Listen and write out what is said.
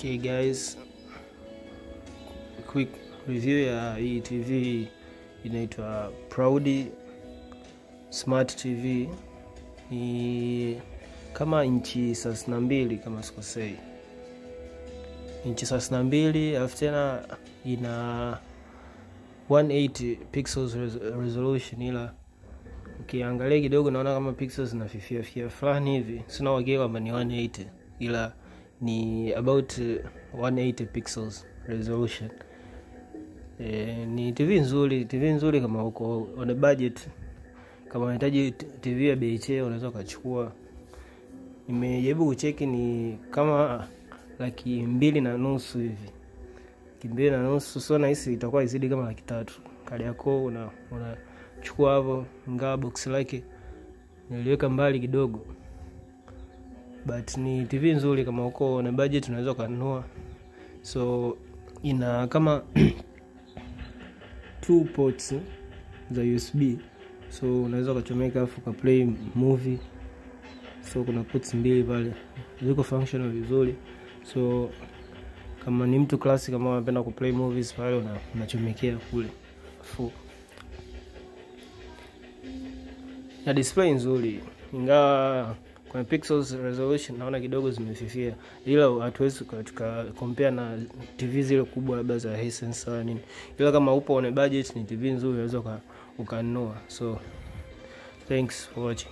Okay guys, quick review ya hii TV inaitwa Proudi Smart TV. Ni kama inchi 32 kama sikosei, inchi 32, alafu tena ina 180 pixels resolution, ila ukiangalia kidogo naona kama pixels zinafifia fifia fulani hivi. Sina uhakika kwamba ni 180, ila ni about 180 pixels resolution. Ni TV nzuri, TV nzuri kama uko on a budget. Kama unahitaji TV ya bei unaweza ukachukua. Nimejaribu kucheki ni kama 250,000 hivi, 250,000, so nahisi itakuwa izidi kama 300,000. Kariakoo unachukua hapo, ingawa box lake niliweka mbali kidogo, but ni TV nzuri kama uko na budget unaweza kununua. So ina kama 2 ports za USB, so unaweza ukachomeka afu ka play movie. So kuna ports mbili pale, ziko functional vizuri. So kama ni mtu classic, kama unapenda ku play movies pale, unachomekea kule. Afu na display nzuri, ingawa kwenye pixels resolution naona kidogo zimefifia, ila hatuwezi tuka compare na TV zile kubwa labda za Hisense au nini, ila kama upo on a budget ni TV nzuri, unaweza ukanunua. So thanks for watching.